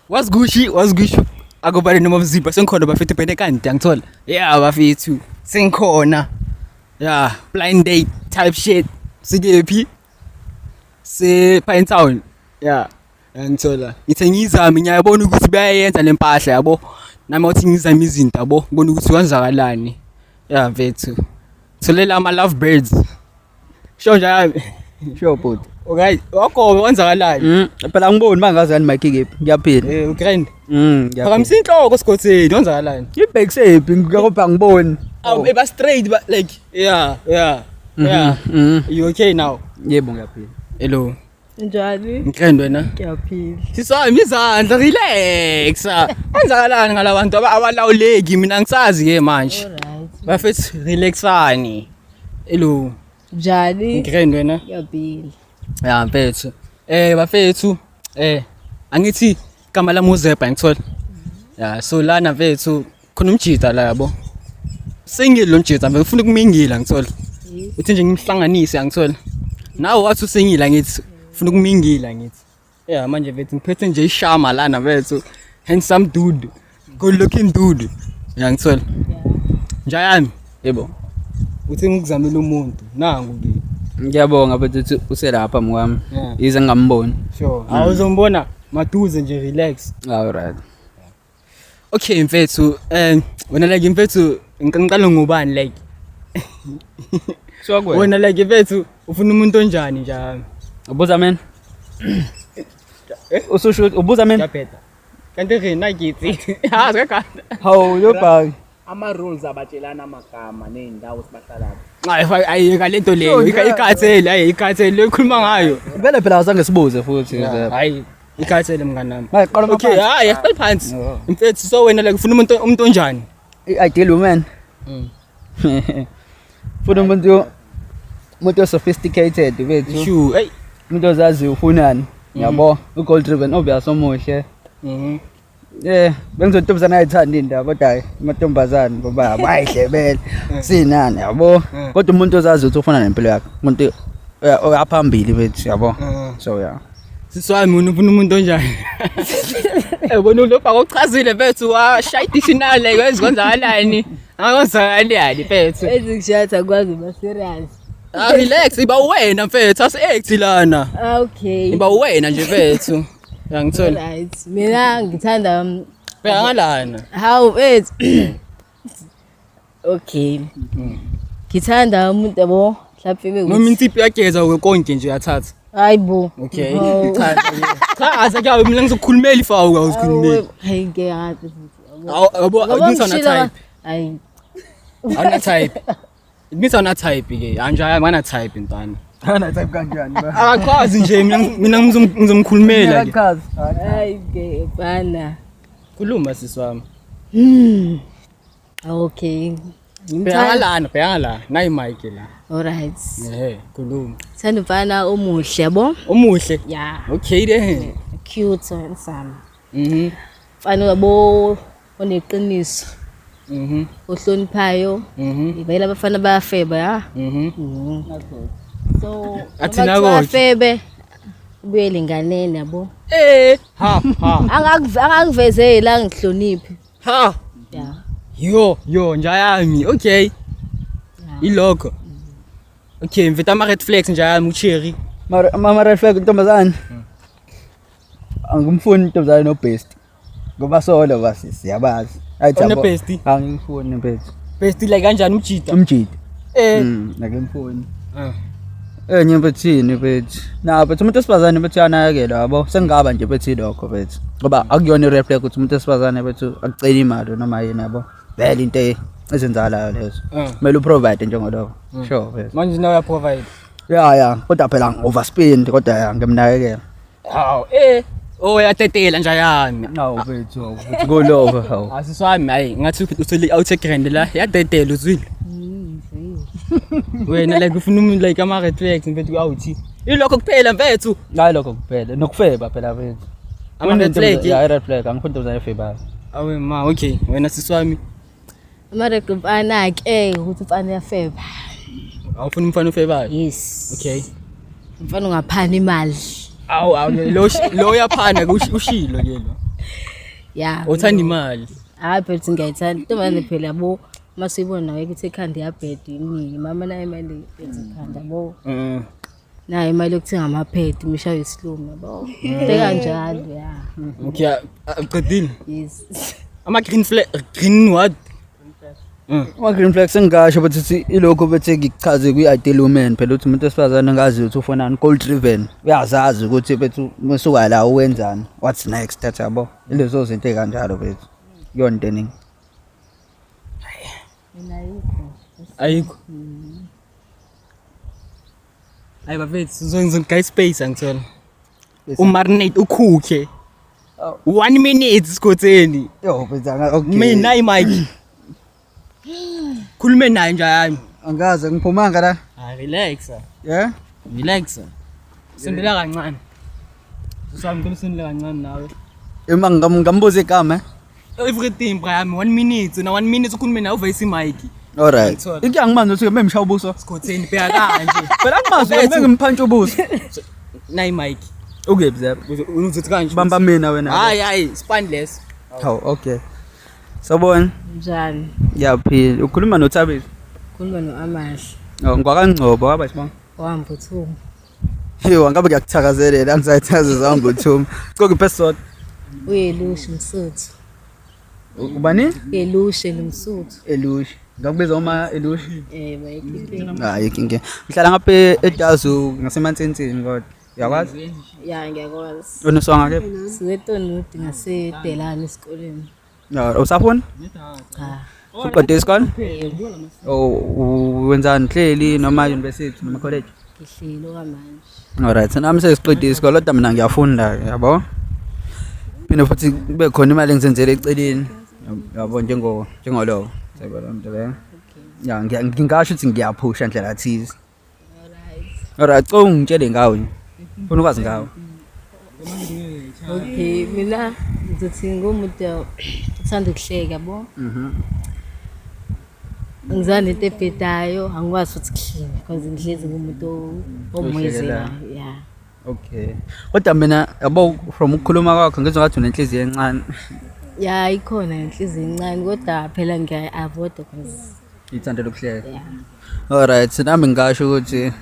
Wazigushi, wazigushu. Akubale noma mzimba sengikhona bafethu bhene kanti angithola. Yeah bafethu, sengikhona. Yeah, blind date type shit. Sikephi? Se Pine Town. Yeah. Angithola. Ngithe ngizame ngiyabona ukuthi bayayenza lempahla yabo. Nami wathi ngizame izinto yabo, ngibona ukuthi kwenzakalani. Yeah mfethu. Tholela ama love birds. Sho nje yami. Sure bhuti. Okay, wagobe kwenzakalani? Phela angiboni mangazi kani mic kephi. Ngiyaphila. Eh, grand. Ngiyaphila. Phakamisa inhloko sigotheni, kwenzakalani? Ibhekisephi ngoba angiboni. Awu, eba straight but like yeah. Yeah. You okay now? Yebo ngiyaphila. Hello. Njani? Ngikrend wena. Ngiyaphila. Sisami izandla relax. Kwenzakalani ngalabantu abalawuleki mina ngisazi ke manje. Alright. Bafethu relaxani. Hello. Njani? Ngikrend wena. Ngiyaphila. Ya mfethu. Bafethu angithi igama lami uZebha ngithola. Ya so lana mfethu khona umjida la yabo. Singile lo mjida mfethu ufuna ukumingila ngithola. Uthi nje ngimhlanganise angithola. Nawe wathi usingile ngithi ufuna ukumingila ngithi. Yeah manje mfethu ngiphethe nje ishama lana mfethu. Handsome dude. Good looking dude. Ya ngithola. Njayami. Yebo. Uthi ngikuzamela umuntu nangu ke. Ngiyabonga bhuti ukuthi uselapha mkwami. Yeah. Yize ngingamboni. Sure. Awuzombona maduze nje relax. All right. Okay mfethu, wena like mfethu ngiqala ngobani like So kwena. wena like mfethu ufuna umuntu onjani njalo? Ubuza mina. Ususho ubuza mina. Ngiyabheda. Kanti rena kithi. Ha sikakanda. Hawu lo bhaki. Ama rules abatshelana amagama nezindawo sibahlala. Hayi ayika lento leyo, ikhathele, hayi ikhathele lekhuluma ngayo. Vele phela azange sibuze futhi. Hayi ikhathele mngani wami. Hayi qala Okay, phansi. hayi asiqale phansi. Oh. Mfethu so wena like ufuna umuntu onjani? I-ideal woman. Funa umuntu sophisticated bethu. Sure. Hey. Umuntu ozaziyo ufunani. Yabo, u-goal driven obvious omuhle. Bengizontombazana ayithanda indaba kodwa hayi amantombazane ngoba bayihlebele. Sinani yabo. Kodwa umuntu ozazi ukuthi ufuna nempilo yakhe. Umuntu oyaphambili bethu yabo. So yeah. Siswami wena ufuna umuntu onjani? Bona lo bhaka uchazile mfethu washaya idictionary like kwenzakalani? Akwenzakalani mfethu. Ezikushatha kwazi ba serious. Ah relax iba wena mfethu asi act lana. Okay. Iba wena nje mfethu. Uyangithola? Alright. Mina ngithanda Bheka ngalana. how wait. Okay. Ngithanda umuntu yabo mhlawumbe Noma insipho iyageza konke nje uyathatha. Hayibo. Okay. Chaza. Chaza ke mina ngizokukhulumela ifawu awuzikhulumeli. Hayi ngeke ngathi. Awu yabo Ngoba it means awuna ngishilo- type. Hayi. Awuna type. It means awuna type ke. Anje ayana type ntwana. Ana type kanjani ba? Akachazi nje mina ngizomkhulumela ke. Akachazi. Hayi ke bana. Khuluma sisi wami. Okay. Bheka ngalana, bheka ngala. Nayi mic la. Alright. Ehe, khuluma. Thanda umfana omuhle yabo? Omuhle. Yeah. Okay then. Cute handsome. Mfana yabo oneqiniso. Ohloniphayo. Vele abafana bayafeba ya. So, Athi noma nako kuthiwa ke. afebe ubuyele enganeni yabo. Ha ha. Angakuvezeli angihloniphi. Ha. Yeah. Yo, yo njayami. Okay. Ilokho. Okay, mfethu ama red flags njayami ucherry. Mara ama red flag intombazane. Angimfuni intombazane no best. Ngoba solo basi siyabazi. Ayi One bestie? Angimfuni mfethu. Best like kanjani umjida? Umjidi. Akemfuni. Enye mfethini mfethu. Na mfethu umuntu wesifazane mfethu uyanakekela yabo. Sengingaba nje mfethu ilokho mfethu. Ngoba akuyona i-red flag ukuthi umuntu wesifazane mfethu akucela imali noma yini yabo. Vele into ezenzakalayo lezo. Kumele uprovide njengoloko. Sure mfethu. Manje nawe uyaprovide. Ya ya, kodwa phela overspend kodwa ya ngimnakekela. Hawu Oh yatetela nje yami. Hawu mfethu, hawu mfethu kuloko hawu. Asiswami hayi ngathi uthole out grand la yadedela uzwile. Wena like ufuna umuntu like ama red flags mfethu awuthi. Ilokho kuphela mfethu. Hayi lokho kuphela nokufeba phela mfethu. Ama red flag. Ya red flag angifuni intombazane efebayo. Awe ma okay wena siswami Ama-red mfana ke ukuthi umfana uyafeba. Awufuni umfana ofebayo? Yes. Okay. Umfana ungaphana imali. Awu awu lo uyaphana ushilo ke lo. Ya. Uthanda imali. Hayi phela ukuthi ngiyayithanda. Intombazane phela yabo uma suyibona nawe ukuthi ekhanda iyabheda iningi. Mama nayo imali ethi ekhanda yabo. Nayo imali yokuthenga amaphedi mishayo isilumo yabo. Into kanjalo ya. Okay, uqedile. Yes. Ama green flag, green what? Ama-green flags engingasho bethi ukuthi ilokhu bethi ngikuchaze kwi-ideal woman phela ukuthi umuntu wesifazane ngazi ukuthi ufunani, goal driven, uyazazi ukuthi bethu musuka la uwenzani, what's next, thatha yabo, ilezo zinto ey'kanjalo bethu, kuyona into eningi. Mina ayikho. Ayikho. Hayi bafethu, sizongizona guy space angithola. Umarinate ukhukhe. 1 minute sikhotheni. Yo bethu okay. Mina nayi mic. Khulume naye nje hayi. Angaze ngiphumanga la. Ah relax. Yeah. Relax. Sendela kancane. Sisami ngicela usendele kancane nawe. Ima ngambuza igama. Eh? Everything Brian, 1 minute na 1 minute ukhulume nawe uvayise mic. Alright. Ngithola. Inkinga ngimanzi ukuthi bemshaya ubuso. Sikhotheni bheka kanje. Phela angimazi bengimphantshi ubuso. Nayi mic. Ukephi Zeb? Uzothi kanje. Bamba mina wena. Hayi hayi, spanless. Hawu okay. Sawubona. Njani? Ngiyaphila. Ukhuluma noThabiso. Khuluma no-Amahle. Oh, ngwakaNgcobo waba sibonga. Wambuthuma. Heyo, angabe ngiyakuthakazelela angisayithaza zambuthuma. Coke ipesod. Uyelushe umsuthu. Ubani? Elushe nomsuthu. Elushi. Ngakubiza uma Elushi. Eh bayikhiphile. Hayi inkinga. Ngihlala ngapha eDazu ngaseMantsensini kodwa. Uyakwazi? Ya ngiyakwazi. Wena usonga kephi? Siwetonudi ngaseDelani esikoleni. No, usafuna? Cha. Uqede isikole? Oh, wenzani hleli noma university noma college? Ngihleli okwamanje. Alright, nami sesiqedile isikole kodwa mina ngiyafunda yabo. Phinde futhi kube khona imali engizenzele eceleni. Yabo njengolowo. Yabo lo nto leyo. Ya ngingasho ukuthi ngiyaphusha ndlela thize. Alright. Alright, co ungitshele ngawe nje. Ufuna ukwazi ngawe. Okay, mina ngizothi ngumuntu othanda ukuhleka yabo. Ngizana into ebhedayo, angikwazi futhi ukuhleka because ngihlezi ngumuntu omoyizelayo. Yeah. Okay. Kodwa mina yabo from ukukhuluma kwakho ngizwa ngathi unenhliziyo encane. Ya ikhona inhliziyo encane kodwa phela ngiyayi-avoid because Ithanda lokuhleka. yeah. Alright, nami ngingasho ukuthi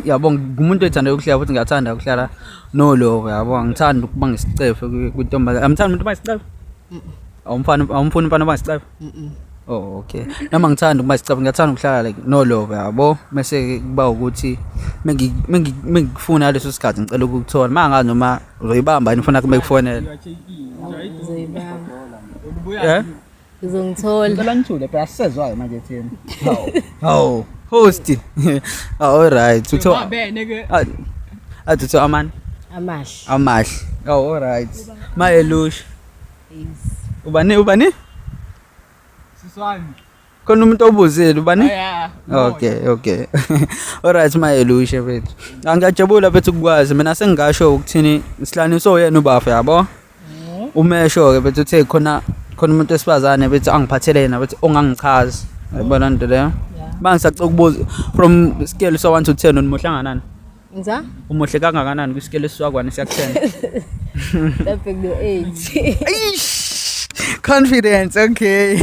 yabo ngumuntu othanda ukuhleka futhi ngiyathanda ukuhlala nolovo yabo, angithandi ukuba ngisicefe kwintombazane. Amthandi umuntu oba isicefe? Awumfani, awumfuni umfana oba isicefe? Oh okay. Nami angithandi ukuba isicefe, ngiyathanda ukuhlala like nolovo yabo. Mase kuba ukuthi mengikufuna leso sikhathi ngicela ukukuthola. Mangazi noma uzoyibamba yini ufuna kube kufonela. Ngizoyibamba. Eh? Ngizongithola. Ngicela nithule phela sisezwayo manje thina. Hawu. Hawu. Host. All right. Utho Babene ke. Athi utho amani? Amahle. Amahle. Oh all right. Mayelush. Yes. Ubani ubani? Siswami. Khona umuntu obuzile ubani? Yeah. Okay, okay. Alright mayelushe bethu. Angiyajabula bethu ukukwazi mina sengingasho ukuthini sihlaniso yena ubafa yabo. Umesho ke bethu uthe khona khona umuntu wesifazane bethu angiphathele yena bethu ongangichazi. Yabona nto leyo. Yeah. Mangisacela ukubuza from scale so 1 to 10 umuhle kangakanani? Ngiza? Umuhle kangakanani kwi scale esisuka ku-1 siya ku-10? Lapha kulo 8. Eish! Confidence, okay.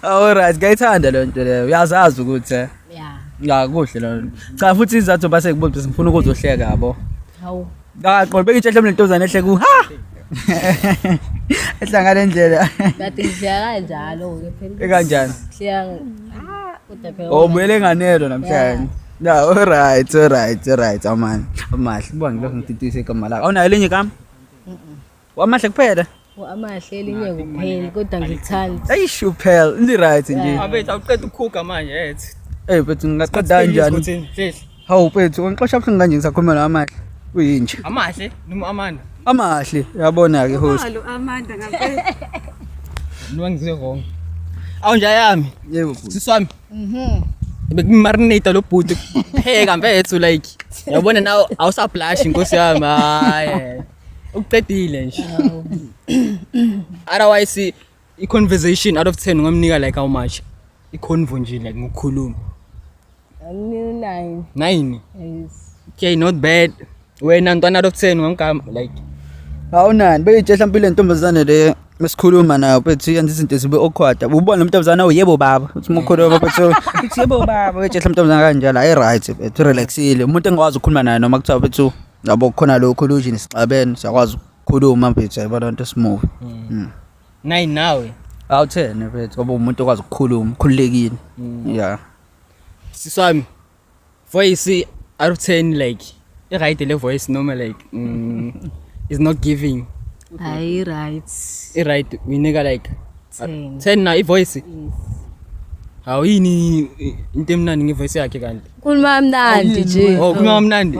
Alright, ngiyayithanda le nto leyo. Uyazazi ukuthi Yeah. ya kuhle lo. Cha futhi izathu base kubuza ngifuna ukuzohleka yabo. Hawu. Ngaqola beka itshehle lentombazane ehle ku ha. Ehla ngale ndlela. Kade ngihleka kanjalo ke phela. Ekanjani? Ngihleka ah kodwa phela. Oh, buyele nganelo namhlanje. Ya, alright, alright, alright, amani. Amahle, kuba ngilokhu ngititise igama lakho. Awunayo elinye igama? Wamahle kuphela. Amahle elinye kuphela kodwa ngikuthanda. Eish, uphela. Ndi right nje. Abethu awuqeda ukukhuka manje ethi. Eh, mfethu ngingaqeda kanjani? Hlehla. Hawu mfethu, ungixosha buhlungu kanje ngisakhuluma namahle. Kuyinje. Amahle noma Amanda? Amahle, uyabona ke host. Alo Amanda ngampela. Noma ngizwe wrong. Awu nje yami. Yebo bhuti. Sisi wami. Bekumarinate lo bhuti pheka mfethu like yabona nawe awusablush inkosi yami hayi uqedile nje. Otherwise i conversation out of 10 ungamnika like how much? I convo nje like ngokukhuluma. Anginika 9. 9. Yes. Okay, not bad. Wena ntwana out of 10 ungamgama like Awunani beyitshe mhlawumbe le ntombazane le mesikhuluma nayo bethi yenza izinto zibe awkward. Ubona lo ntombazane, "Oh, yebo baba." Uthi uma ukhuluma bethi uthi yebo baba, beyitshe mhlawumbe ntombazane kanjalo. Hayi, right bethi relaxile. Umuntu engikwazi ukukhuluma naye noma kuthiwa bethi yabo khona lo collusion sixabene, siyakwazi ukukhuluma mfethu, yayibona into smooth. 9 nawe? Awu 10 mfethu, ngoba umuntu okwazi ukukhuluma, ukhululekile. Yeah. Siswami, voice out of 10, like i-right le voice noma like is not giving? Hayi, right. I-right, uyinika like 10. 10 na i-voice? Hawu, yini into emnandi ngevoice yakhe kanti? Khuluma kamnandi nje. Oh, khuluma kamnandi.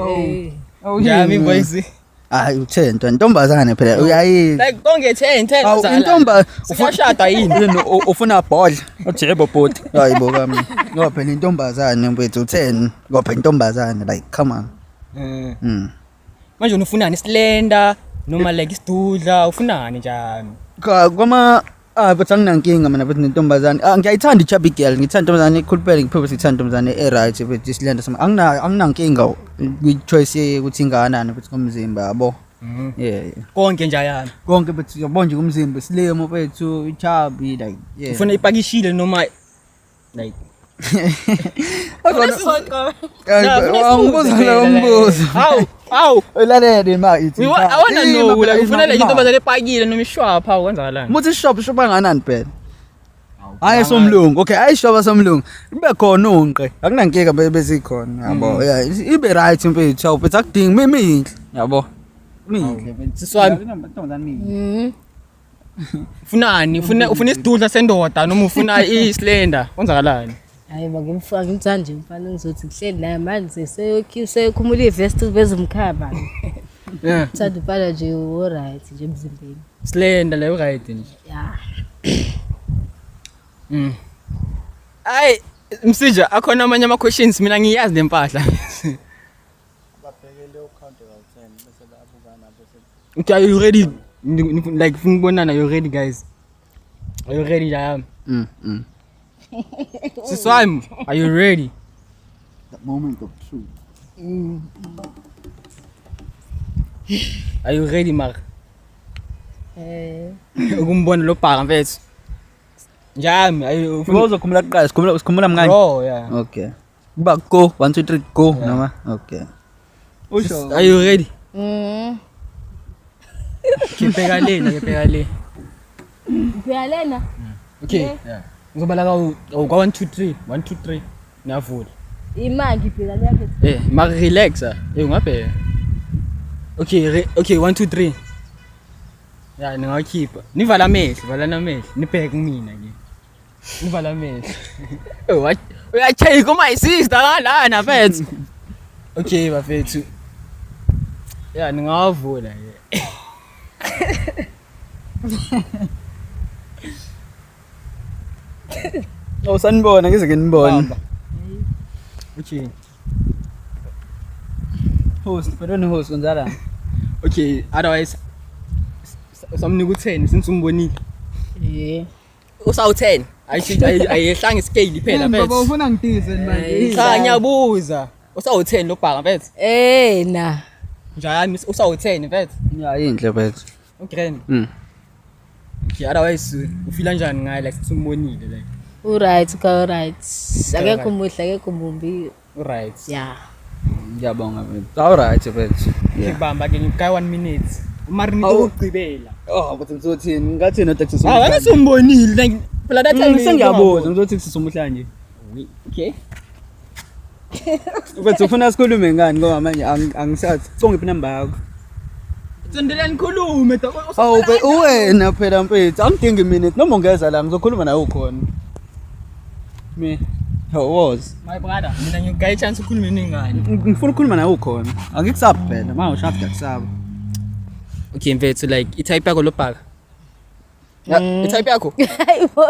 Njami i-voice? Hayi, u10 ntombazane phela uyayi. Like konke 10 10. Awu intomba. Ufuna yini? Yini, ufuna bhodla uthi yebo bhoti? Hayi bo kami. Ngoba phela intombazane mfethu u10, ngoba phela intombazane, like come on. Manje wena ufunani, islender noma like isidudla, ufunani njani? Kwama ah, but anginankinga mina futhi nentombazane. Ah, ngiyayithanda i-chubby girl, ngithanda intombazane ekhuluphele, ngiphuphe ngithanda intombazane e-right futhi islender sama. Anginankinga kwi-choice yokuthi ingakanani futhi ngomzimba, yabo. Yeah. Konke nje ayami. Konke but yabo nje kumzimba, slim mfethu, i-chubby, like yeah. Ufuna ipakishile noma like Angibuza lo mbuzo. Hawu, hawu. Ulalele ma ithi. I wanna know like ufuna like intombazane epakile noma ishwapha, kwenzakalani? Muthi shop shop kanganani phela? Hayi somlungu. Okay, hayi shop somlungu. Ibe khona unqe. Akunankinga bezikhona, yabo. Yeah, ibe right mfethu. Hawu mfethu, akudingi mimi inhle, yabo. Minhle mfethu. Siswami. Intombazane minhle. Ufunani? Ufuna isidudla sendoda noma ufuna islender? Kwenzakalani? Hayi, ngimfaka ngimthanda nje umfana, ngizothi kuhleli naye manje seyokhumula ivesti uveza umkhaba. Thanda umfana nje o-right nje emzimbeni. Slender leyo, right nje. Ya. Ay, msija akhona amanye ama questions, mina ngiyazi lempahla. Babhekele ucount kawu-10 bese bayabukana bese. Okay, are you ready? Like ufuna ukubonana, you ready guys? Are you ready, Jayam? Mm. Siswami, are you ready? The moment of truth. Are you ready, Mark? Eh. Ukumbona lo bhaka mfethu. Njami, are you Ufuna uzokhumula kuqala, sikhumula sikhumula mngani. Bro, yeah. Okay. Kuba go 1 2 3 go noma okay. Usho. Are you ready? Mm. Ngibheka le, ngibheka le. Ubheka lena? Okay. Yeah. Ngizobala ka 1 2 3, 1 2 3. Niyavula. Ima ngibheka le yakhe. Eh, mara relax ah. Eh, ungabheka. Okay, okay, 1 2 3. Ya, ningakhipha. Nivala amehlo, valana amehlo. Nibheke kumina ke. Nivala amehlo. Eh, what? Uyacheka my sister kalana mfethu. Okay, bafethu. Ya, ningawavula ke. Oh, sanibona, ngize nginibone. Bamba. Okay. Host, phela ni host kwenzala. Okay, otherwise samnika u10 since umbonile. Eh. Usawu10. Ayihlanga iscale phela mfethu. Ufuna ngidise manje. Cha, ngiyabuza. Usawu10 lo bhaka mfethu. Eh na. Njani, usawu10 mfethu? Ya, inhle mfethu. Ugrand. Okay, otherwise ufila kanjani ngaye, like simbonile like? U-right ka right. Akekho muhle, akekho mumbi. Right. Ya. Ngiyabonga mfethu. All right mfethu. Yeah. Ngibamba ke ngikaya 1 minute. Mara Awu. ngitokugqibela. Oh, but ngizothini? Ngathini no taxi? Ah, wena sumbonile like phela that time. Sengiyabuza, ngizothi sisumuhla nje. Okay. Mfethu, ufuna sikhulume ngani ngoba manje angisazi. Songiphi inamba yakho? Sondela nikhulume. Awu uwena phela mfethu, angidingi minute noma ungeza la ngizokhuluma nawe ukhona. Me. How was? My brother, mina ngikugaye chance ukhulume nengane. Ngifuna ukukhuluma nawe ukhona. Angikusabi phela, manje ushathi ngiyakusaba. Okay mfethu, like i-type yakho lo bhaka. Ya, i-type yakho? Hayi bo.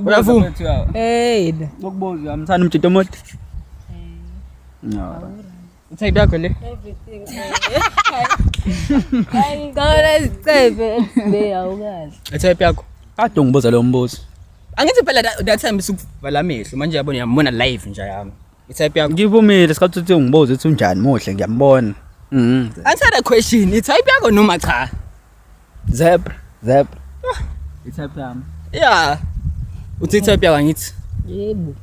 Uyavuma? Eh na. Ngokubuza, amthanda umjito omude? No. I-type yakho le? Everything. Hayi, ngicela isicefe le awukazi. I-type yakho? Kade ungibuza lo mbuzo. Angithi phela that time sikuvala amehlo, manje yabona uyambona live nje yami. I-type yakho. Ngivumile isikhathi uthi ungibuza uthi unjani, muhle ngiyambona. Answer the question. I-type yakho noma cha? Zebra, zebra. I-type yami. Yeah. Uthi type yakho angithi. Yebo.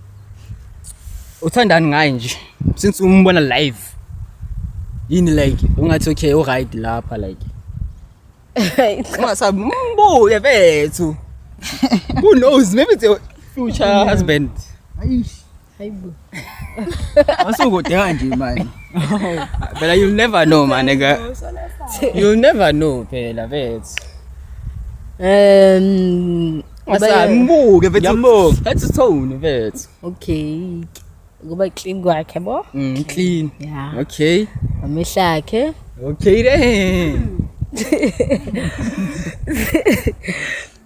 Uthandani ngaye nje? Since umbona live. Yini like ungathi okay u right lapha like. Ungasabi mbuye bethu. Who knows maybe it's your future husband. Hayibo. Asukude kanje manje. Phela you'll never know man nigga. You'll never know phela bethu. Ungasabi mbuke bethu. Ngiyambuka. That's tone bethu. Okay. Kuba clean kwakhe bo. Clean. Yeah. Okay. Amehlo akhe. Okay then.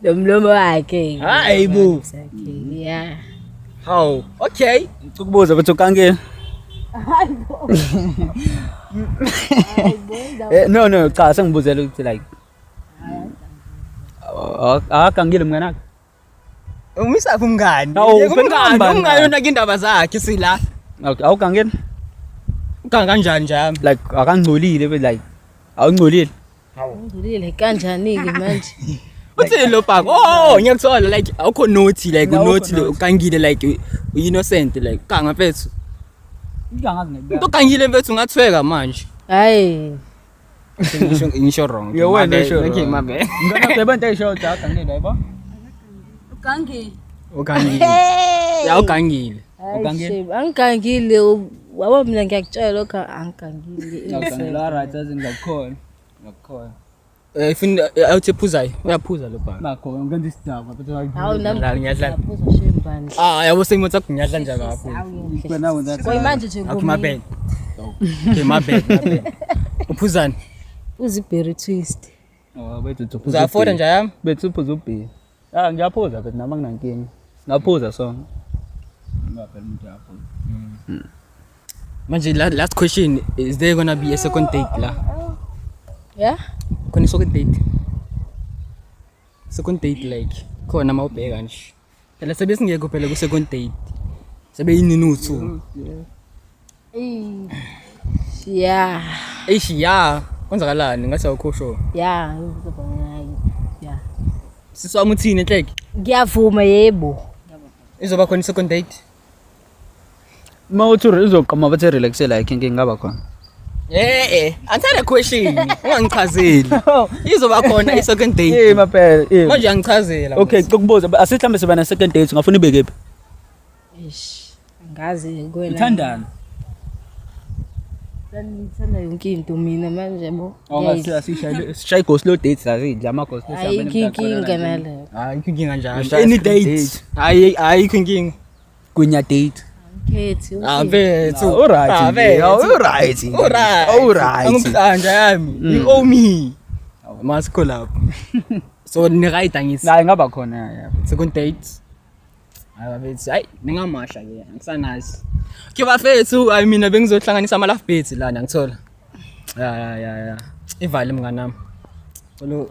Nomlomo wakhe. Hayi bo. Yeah. How? Okay. Ukubuza bethu kankeni. Eh no no cha sengibuzela ukuthi like akangile mngani wakhe. Umisaphi umngani? Awu, Yeka phela umngani, umngani. umngani unaka indaba zakhe sila. Okay, awukangile? Uganga kanjani nje yami? Like akangcolile be like awungcolile. Ngidlulile kanjani ke manje? Uthini lo bhaka? Oh, ngiyakuthola like awukho naughty like No, awukho naughty naughty. ugangile like innocent like ganga mfethu. Ngiyangazi Into ogangile mfethu ungathweka manje. Hayi. Ngisho wrong. Yeah, wena My bad. usho Okay, wrong. my bad. Ngana beba into eyishoda akangile yabo. Ugangile. Ugangile. Ya ugangile. Ugangile? Ugangile. Angigangile. Wabo mina ngiyakutshela lokho angigangile. Ngakangile right as ngakhona. Ngakhona. Eh ifuna awuthi ephuzayo. Uyaphuza lo bhaka. Nakho ngenza isidaba bethu. Hawu nami Ngiyadlala, ngiyadlala. ngiyaphuza shame bandla. Ah, yabo sengimotha kunyadla nje ngapho. Wena wenza Koyi manje nje Okay, my bad. Okay, my bad, my bad. Uphuzani? Uzi berry twist. Oh bethu uphuza. Uzafoda nje yami? Bethu uphuza ubhiya. Ah ngiyaphuza bethu nami anginankinga. Singaphuza sonke. Ngaphela umuntu uyaphuza. Manje last question, is there gonna be a second date la? Yeah? Khona i-second date? Second date like khona mawubheka nje. Phela sebe singekho phela ku second date. Sebe yinini u2. Yeah. Eish ya, kwenzakalani ngathi awukho sure. Yeah, ngizoba ngayo. Yeah. Sisi wami uthini enhleke? Ngiyavuma yebo. Izoba khona i-second date? Uma uthi uzoqoma bethe relax like inkinga ingaba khona. Eh answer the question. Ungangichazeli. Izoba khona i-second date. Eh maphela. Eh. Manje uyangichazela. Okay, ukubuza asithi mhlambe siba na second date ungafuna ibe kephi? Eish. Angazi kwena. Uthandani? Ngithanda yonke into mina manje yabo. Awungasishaye sishaye go slow dates la sidla ama go slow Ayikho inkinga naleyo. Ayikho inkinga njalo. Ushaya Any second date. date. Hayi ayikho inkinga. Kunya date. Angikhethi. Ah mfethu. Alright. Ah, mfethu. Alright. Alright. Alright. Angumhlanja yami. You owe me. Masikho lapho. So ni right angithi. Naye ngaba khona ya. Second date. Hayi bafethu, hayi ningamasha ke, angisanazi. Okay bafethu, hayi mina bengizohlanganisa ama love beats lana ngithola. Ya ya ya ya. Ivale mnganami. Cela